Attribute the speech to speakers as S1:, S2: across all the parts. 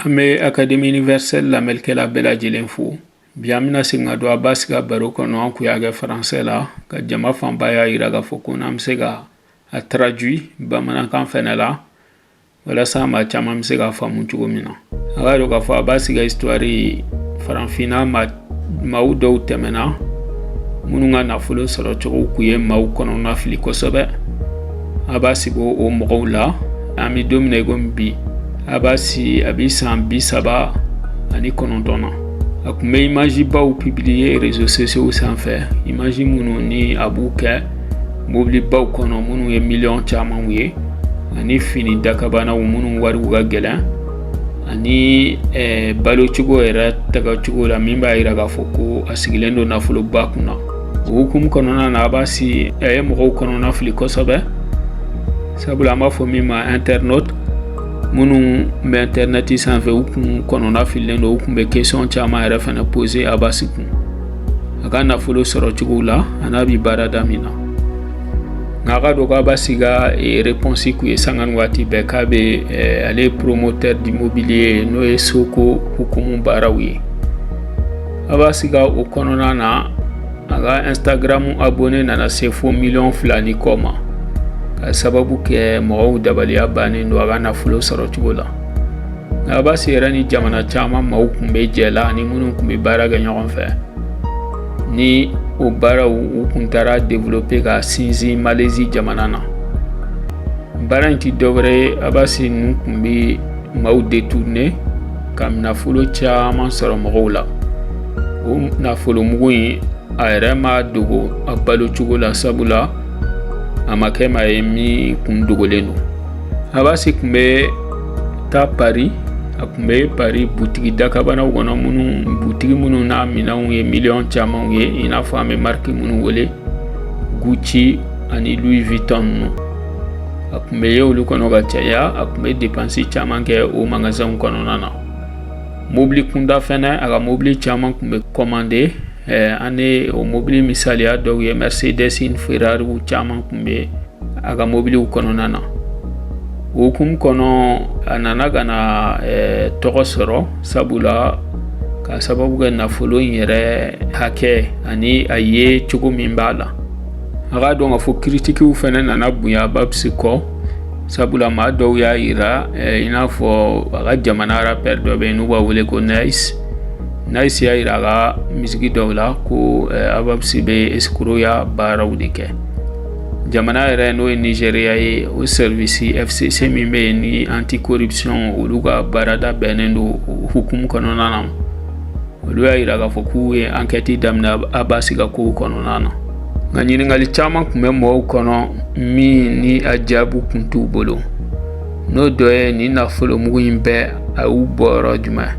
S1: An bɛ Académie Universelle lamɛnnikɛla bɛɛ lajɛlen fo. Bi an bɛna segin ka don Abbas ka baro kɔnɔ. An kun y'a kɛ faransɛ la, ka jama fanba y'a yira k'a fɔ ko n'an bɛ se ka a traduit bamanankan fɛnɛ la, walasa maa caman bɛ se k'a faamu cogo min na. A k'a dɔn k'a fɔ Abbas ka histoire, farafinna maaw dɔw tɛmɛna minnu ka nafolo sɔrɔ cogo kun ye maaw kɔnɔna fili kosɛbɛ. Abbas b'o o mɔgɔw la. An bɛ don min na i komi bi, Abbas a bɛ san 39 na. A kun bɛ image baw publier réseaux sociaux sanfɛ, image minnu ni a b'u kɛ mobilibaw kɔnɔ minnu ye miliyɔn camanw ye, ani fini dakabanaw minnu wariw ka gɛlɛn, ani balocogo yɛrɛ tagacogo la min b'a yira k'a fɔ ko a sigilen don nafoloba kunna. O hukumu kɔnɔna na, Abbas a ye mɔgɔw kɔnɔna fili kosɛbɛ, sabula an b'a fɔ min ma internaute minnu bɛ internet sanfɛ, u kun kɔnɔna fililen don. U kun bɛ question caman yɛrɛ fɛnɛ poser Abbas kun, a ka nafolo sɔrɔ cogo la, a n'a bi baarada min na. Nka a ka dɔn ko Abbas ka réponse kun ye sanga ni waati bɛɛ k'a bɛ ale promoteur d'immobilier, n'o ye soko hukumu baaraw ye. Abbas ka o kɔnɔna na, a ka Instagram abonné nana se fo miliyɔn 2 ni kɔ ma, ka sababu kɛ mɔgɔw dabaliya bannen don a ka nafolo sɔrɔ cogo la. Nka Abbas yɛrɛ ni jamana caman maaw kun bɛ jɛ la, ani minnu kun bɛ baara kɛ ɲɔgɔn fɛ, ni o baaraw u kun taara développer ka sinsin Malaisie jamana na. Baara in ti dɔwɛrɛ ye, Abbas ninnu kun bɛ maaw détourner ka nafolo caman sɔrɔ mɔgɔw la. O nafolo mugu in, a yɛrɛ ma dogo a balo cogo la, sabula a ma kɛ maa ye min kun dogolen don. Abbas kun bɛ taa Paris, a kun bɛ Paris butigi dakabanaw kɔnɔ, minnu butigi minnu n'a minɛnw ye miliyɔn camanw ye, i n'a fɔ an bɛ marque minnu wele Gucci ani Louis Vuitton ninnu. A kun bɛ ye olu kɔnɔ ka caya. A kun bɛ dépense caman kɛ o magasinw kɔnɔna na. Mobili kunda fɛnɛ, a ka mobili caman kun bɛ commandé. Ani o mobili misaliya dɔw ye Mercedes ni Ferrari caman kun bɛ a ka mobiliw kɔnɔna na. O hukumu kɔnɔ, a nana ka na tɔgɔ sɔrɔ, sabula ka sababu kɛ nafolo in yɛrɛ hakɛ ani a ye cogo min b'a la. A k'a dɔn k'a fɔ critiquew fɛnɛ nana bonya Abbas kɔ, sabula maa dɔw y'a yira, i n'a fɔ a ka jamana rappeur dɔ bɛ yen n'u b'a wele ko Nice. Nice y'a yira a ka musique dɔw la ko Abbas bɛ escrocya baaraw de kɛ. Jamana yɛrɛ, n'o ye Nigéria ye, o service FCC min bɛ yen ni anti corruption, olu ka baarada bɛnnen don hukumu kɔnɔna na. Olu y'a yira k'a fɔ k'u ye enquête daminɛ Abbas ka kow kɔnɔna na. Nka ɲininkali caman tun bɛ mɔgɔw kɔnɔ min ni a jaabi kun t'u bolo, n'o dɔ ye: nin nafolo mugu in bɛɛ, a y'u bɔ yɔrɔ jumɛn?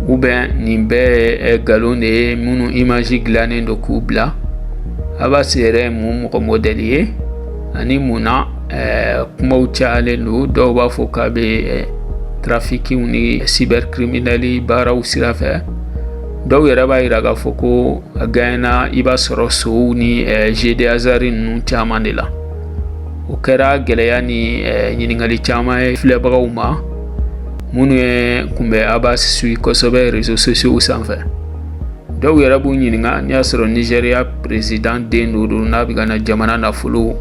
S1: Ou bien nin bɛɛ ye nkalon de ye minnu image dilannen don k'u bila? Abbas yɛrɛ ye mun mɔgɔ modèle ye, ani mun na kumaw cayalen don? Dɔw b'a fɔ k'a bɛ trafiquiw ni cybercriminel baaraw sira fɛ. Dɔw yɛrɛ b'a yira k'a fɔ ko a gagnena, i b'a sɔrɔ sow ni jeu de hasard ninnu caman de la. O kɛra gɛlɛya ni ɲininkali caman ye filɛbagaw ma minnu ye kun bɛ Abbas suit kosɛbɛ réseaux sociaux sanfɛ. Dɔw yɛrɛ b'u ɲininka n'i y'a sɔrɔ Nigéria président den dɔ don, n'a bɛ ka na jamana nafolo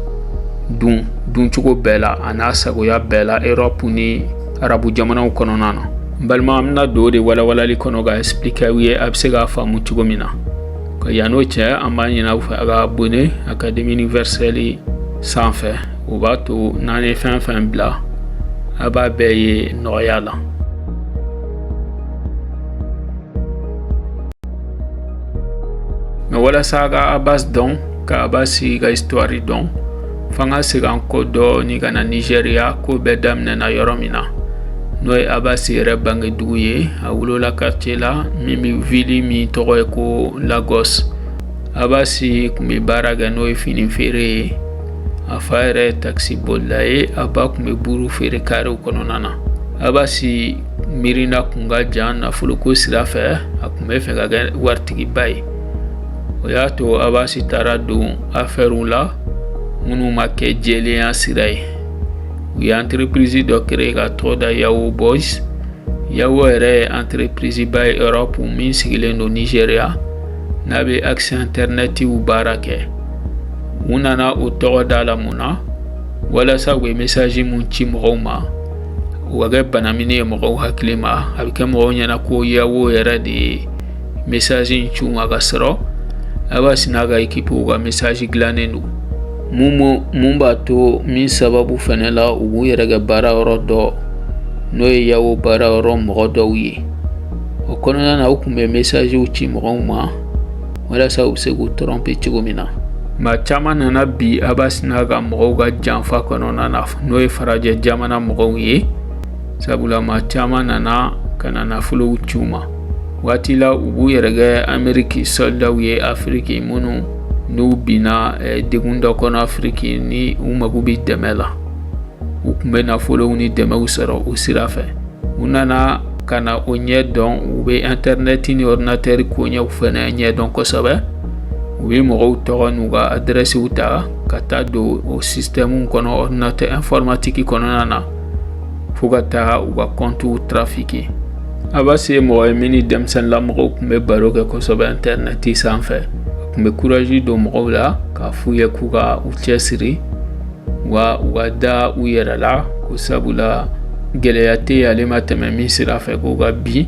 S1: dun duncogo bɛɛ la, a n'a sagoya bɛɛ la, Europe ni arabu jamanaw kɔnɔna na. N balima, an bɛna don o de walawalali kɔnɔ ka expliquer aw ye, a bɛ se k'a faamu cogo min na. Ka yann'o cɛ, an b'a ɲini aw fɛ, a ka abonné Académie Universelle sanfɛ. O b'a to n'an ye fɛn fɛn bila, a b'a bɛɛ ye nɔgɔya la. Mɛ walasa ka Abbas dɔn, ka Abbas ka histoire dɔn, f'an ka segin an kɔ dɔɔni ka na Nigéria, ko bɛɛ daminɛna yɔrɔ min na, n'o ye Abbas yɛrɛ bangedugu ye. A wolola quartier la min bɛ ville min tɔgɔ ye ko Lagos. Abbas kun bɛ baara kɛ, n'o ye fini feere ye. A fa yɛrɛ ye taxi bolila ye, a ba kun bɛ buru feere karew kɔnɔna na. Abbas miirina kun ka jan nafoloko sira fɛ, a kun bɛ fɛ ka kɛ waritigiba ye. O y'a to Abbas taara don affaires la minnu ma kɛ jɛlenya sira ye. U ye entreprise dɔ créer ka tɔgɔ da Yahoo Boys. Yahoo yɛrɛ ye entreprise ba ye Europe min sigilen don Nigeria, n'a bɛ accès internetiw baara kɛ. U nana o tɔgɔ da la mun na? Walasa u bɛ message mun ci mɔgɔw ma, u ka kɛ banamini ye mɔgɔw hakili ma, a bɛ kɛ mɔgɔw ɲɛna ko Yahoo yɛrɛ de ye message in ci u ma, ka sɔrɔ Abbas n'a ka équipe ka message dilannen don. Mun b'a to min sababu fɛnɛ la, u b'u yɛrɛ kɛ baara yɔrɔ dɔ, n'o ye Yahoo baara yɔrɔ mɔgɔ dɔw ye. O kɔnɔna na, u tun bɛ messagew ci mɔgɔw ma walasa u bɛ se k'u tromper cogo min na. Maa caman nana bi Abbas n'a ka mɔgɔw ka janfa kɔnɔna na, n'o ye farajɛ jamana mɔgɔw ye, sabula maa caman nana ka na nafolow ci u ma. Waati la, u b'u yɛrɛ kɛ Ameriki soldatw ye Afiriki, minnu n'u binna degun dɔ kɔnɔ Afiriki, ni u mago bɛ dɛmɛ la. U tun bɛ nafolow ni dɛmɛw sɔrɔ o sira fɛ. U nana ka na o ɲɛ dɔn, u bɛ intɛrɛnɛti ni ordinateur koɲɛw fɛnɛ ɲɛdɔn kosɛbɛ. U bɛ mɔgɔw tɔgɔ n'u ka adrɛsiw ta ka taa don o système kɔnɔ, ordinateur informatique kɔnɔna na, fo ka taa u ka comptew trafiquer. Abbas ye mɔgɔ ye min ni denmisɛnninlamɔgɔw tun bɛ baro kɛ kosɛbɛ intɛrɛnɛti sanfɛ. A tun bɛ courage don mɔgɔw la k'a f'u ye k'u ka u cɛsiri, wa u ka da u yɛrɛ la, ko sabula gɛlɛya tɛ yen ale ma tɛmɛ min sira fɛ, k'u ka bi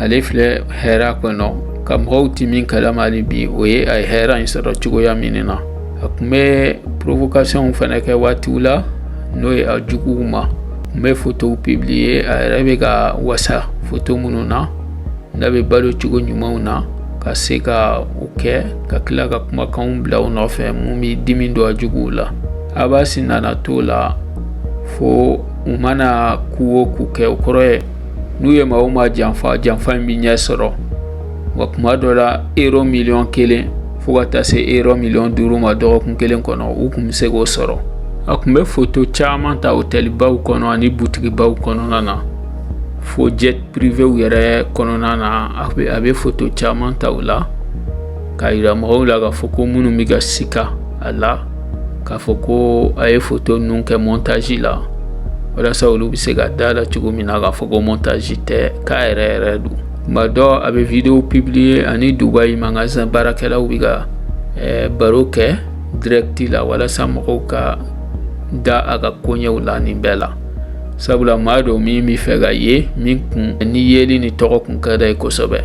S1: ale filɛ hɛrɛ kɔnɔ, ka mɔgɔw ti min kalama hali bi, o ye a ye hɛrɛ in sɔrɔ cogoya min na. A tun bɛ provocation fana kɛ waatiw la, n'o ye a juguw ma. Tun bɛ photow publier, a yɛrɛ bɛ ka wasa photo minnu na, n'a bɛ balo cogo ɲumanw na, ka se ka o kɛ, ka tila ka kumakanw bila u nɔfɛ mun bɛ dimi don a juguw la. Abbas nana t'o la fo u mana ku o ku kɛ, o kɔrɔ ye n'u ye maa o maa janfa, janfa in bɛ ɲɛ sɔrɔ. Wa kuma dɔ la, euro 1 miliyɔn fo ka taa se euro 5 miliyɔn ma dɔgɔkun kelen kɔnɔ, u tun bɛ se k'o sɔrɔ. A tun bɛ foto caman ta hôtelbaw kɔnɔ ani butigibaw kɔnɔna na, fo jet privéw yɛrɛ kɔnɔna na. A bɛ foto caman ta o la k'a yira mɔgɔw la k'a fɔ ko minnu bɛ ka sika a la, k'a fɔ ko a ye foto ninnu kɛ montage la, walasa olu bɛ se ka da la cogo min na k'a fɔ ko montage tɛ, k'a yɛrɛ yɛrɛ don. Tuma dɔ, a bɛ vidéo publier ani Dubaï magasin baarakɛlaw bɛ ka baro kɛ direct la, walasa mɔgɔw ka da a ka koɲɛw la nin bɛɛ la, sabula maa dɔ min bɛ fɛ ka ye min kun ni yeli ni tɔgɔ kun ka d'a ye kosɛbɛ.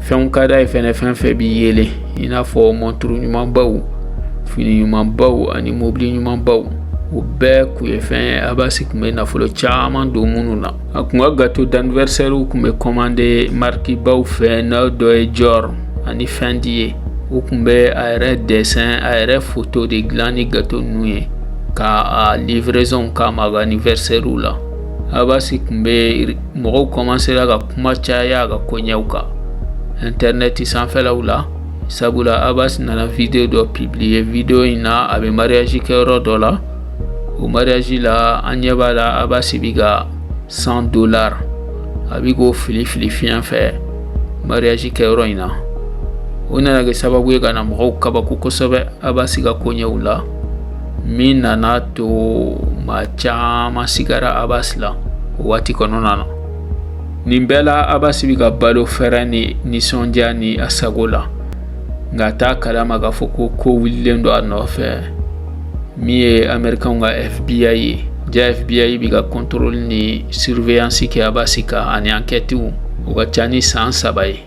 S1: Fɛnw ka d'a ye fɛnɛ, fɛn fɛn bɛ yelen, i n'a fɔ montre ɲumanbaw, fini ɲumanbaw ani mobili ɲumanbaw, o bɛɛ kun ye fɛn ye Abbas kun bɛ nafolo caman don minnu na. A kun ka gâteau d'anniversaire kun bɛ commander marque baw fɛ, n'o dɔ ye Dior ani Fendi ye. U kun bɛ a yɛrɛ dessin, a yɛrɛ photo de dilan ni gâteau ninnu ye ka a livraison k'a ma a ka anniversaire la. Abbas kun bɛ mɔgɔw commencera ka kuma caya a ka koɲɛw kan internet sanfɛlaw la, sabula Abbas nana vidéo dɔ publier. Vidéo in na, a bɛ mariage kɛyɔrɔ dɔ la. O mariage la, an ɲɛ b'a la, Abbas bi ka 100 dollars, a bi k'o fili fili fiɲɛ fɛ mariage kɛyɔrɔ in na. O nana kɛ sababu ye ka na mɔgɔw kabako kosɛbɛ Abbas ka koɲɛw la, min nana to maa caman sigara Abbas la o waati kɔnɔna na. Nin bɛɛ la, Abbas bi ka balo fɛrɛ ni nisɔndiya ni a sago la, nka a t'a kalama k'a fɔ ko ko wulilen don a nɔfɛ, min ye américain ka FBI ye. Ja FBI bi ka contrôle ni surveillance kɛ Abbas kan ani enquête, o ka ca ni san 3 ye.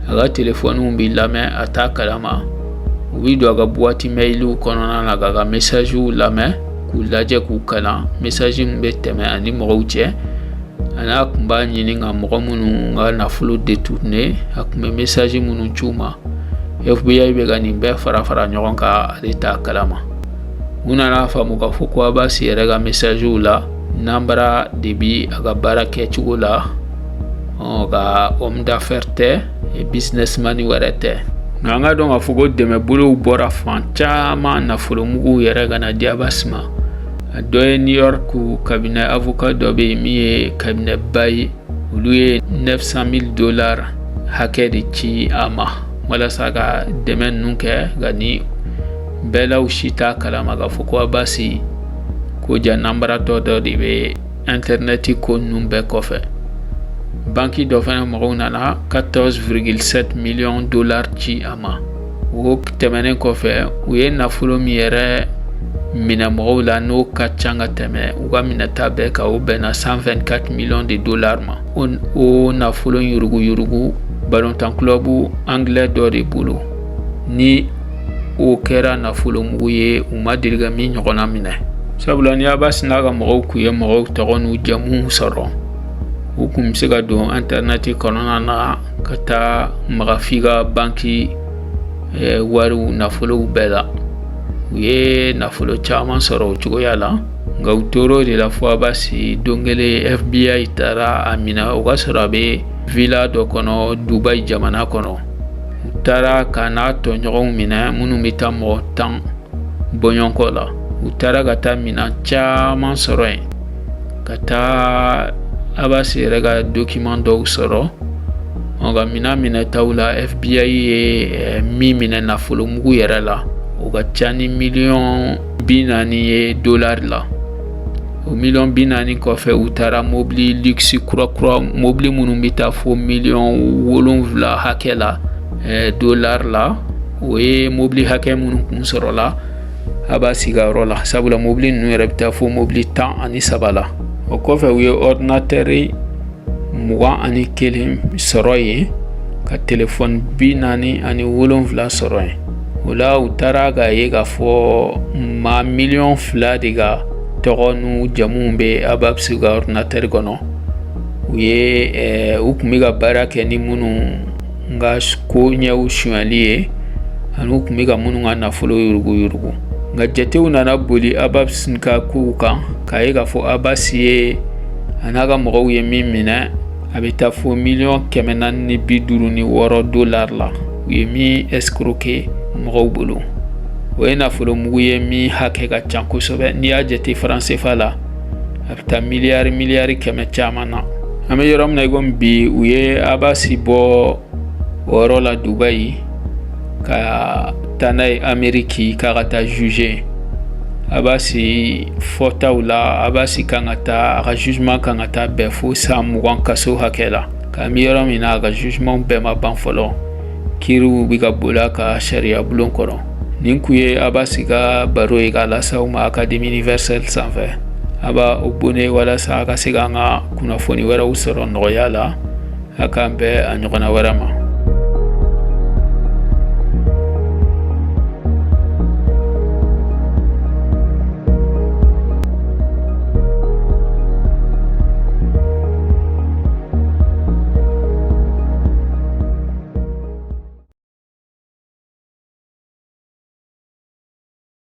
S1: A ka telefɔniw bi lamɛn, a t'a kalama. U bi don a ka boîte mailiw kɔnɔna na k'a ka messagew lamɛn, k'u lajɛ, k'u kalan, message min bɛ tɛmɛ ani mɔgɔw cɛ. A n'a kun b'a ɲini ka mɔgɔ minnu ka nafolo détourner, a kun bɛ message minnu ci u ma. FBI bɛ ka nin bɛɛ fara fara ɲɔgɔn kan, ale t'a kalama. U nana faamu k'a fɔ ko Abbas yɛrɛ ka messagew la, nanbara de bi a ka baara kɛcogo la, ka homme d'affaires tɛ, businessman wɛrɛ tɛ. Nka an ka dɔn k'a fɔ ko dɛmɛbolow bɔra fan caman, nafolomuguw yɛrɛ ka na di Abbas ma. A dɔ ye New York cabinet avocat dɔ bɛ yen min ye cabinet ba ye, olu ye 900 000 dollars hakɛ de ci a ma walasa ka dɛmɛ ninnu kɛ. Nka ni bɛɛlaw si t'a kalama k'a fɔ ko Abbas ko ja nanbaratɔ dɔ de bɛ intɛrɛnɛti ko ninnu bɛɛ kɔfɛ. Banki dɔ fana mɔgɔw nana 14,7 millions dollars ci a ma. O tɛmɛnen kɔfɛ, u ye nafolo min yɛrɛ minɛ mɔgɔw la, n'o ka ca ka tɛmɛ u ka minɛta bɛɛ kan, o bɛnna 124 millions de dollars ma. O nafolo yuruguyurugu balontan club anglais dɔ de bolo, ni o kɛra nafolo mugu ye, u ma deli ka min ɲɔgɔnna minɛ, sabula ni Abbas n'a ka mɔgɔw kun ye mɔgɔw tɔgɔ n'u jamuw sɔrɔ, u kun bɛ se ka don intɛrɛnɛti kɔnɔna na ka taa maga f'i ka banki wariw, nafolow bɛɛ la. U ye nafolo caman sɔrɔ o cogoya la. Nka u tor'o de la fo Abbas don kelen, FBI taara a minɛ. O ka sɔrɔ a bɛ villa dɔ kɔnɔ Dubai jamana kɔnɔ. U taara ka n'a tɔɲɔgɔnw minɛ, minnu bɛ taa mɔgɔ 10 bɔɲɔgɔnkɔ la. U taara ka taa minɛn caman sɔrɔ yen, ka taa Abbas yɛrɛ ka document dɔw sɔrɔ. Nka minɛn minɛtaw la, FBI ye min minɛ nafolo mugu yɛrɛ la, o ka ca ni miliyɔn 40 ye dolari la. O miliyɔn 40 kɔfɛ, u taara mobili luxe kura kura, mobili minnu bɛ taa fo miliyɔn 7 hakɛ la dolari la. O ye mobili hakɛ minnu kun sɔrɔla Abbas ka yɔrɔ la, sabula mobili ninnu yɛrɛ bɛ taa fo mobili 13 la. O kɔfɛ, u ye ordinateur 21 sɔrɔ yen, ka telefɔni 47 sɔrɔ yen. O la, u taara k'a ye k'a fɔ maa miliyɔn 2 de ka tɔgɔ n'u jamuw bɛ Abbas ka ordinateur kɔnɔ. U ye u tun bɛ ka baara kɛ ni minnu ka ko ɲɛw sonyali ye, ani u tun bɛ ka minnu ka nafolo yuruguyurugu. Nka jatew nana boli Abbas ka kow kan, k'a ye k'a fɔ Abbas ye a n'a ka mɔgɔw ye min minɛ, a bɛ taa fo miliyɔn 456 dolari la, u ye min escroquer mɔgɔw bolo. O ye nafolo mugu ye min hakɛ ka ca kosɛbɛ. N'i y'a jate franc CFA la, a bɛ taa miliyari miliyari kɛmɛ caman na. An bɛ yɔrɔ min na i komi bi, u ye Abbas bɔ o yɔrɔ la Dubayi ka taa n'a ye Ameriki k'a ka taa juger. Abbas fɔtaw la, Abbas kan ka taa, a ka jugement kan ka taa bɛn fo san 20 kaso hakɛ la. K'an bɛ yɔrɔ min na, a ka jugement bɛɛ ma ban fɔlɔ, kiiriw bɛ ka boli a ka sariya bulon kɔnɔ. Nin kun ye Abbas ka baro ye k'a lase aw ma Académie Universelle sanfɛ. A b'a abonné walasa a ka se k'an ka kunnafoni wɛrɛw sɔrɔ nɔgɔya la. A k'an bɛn a ɲɔgɔnna wɛrɛ ma.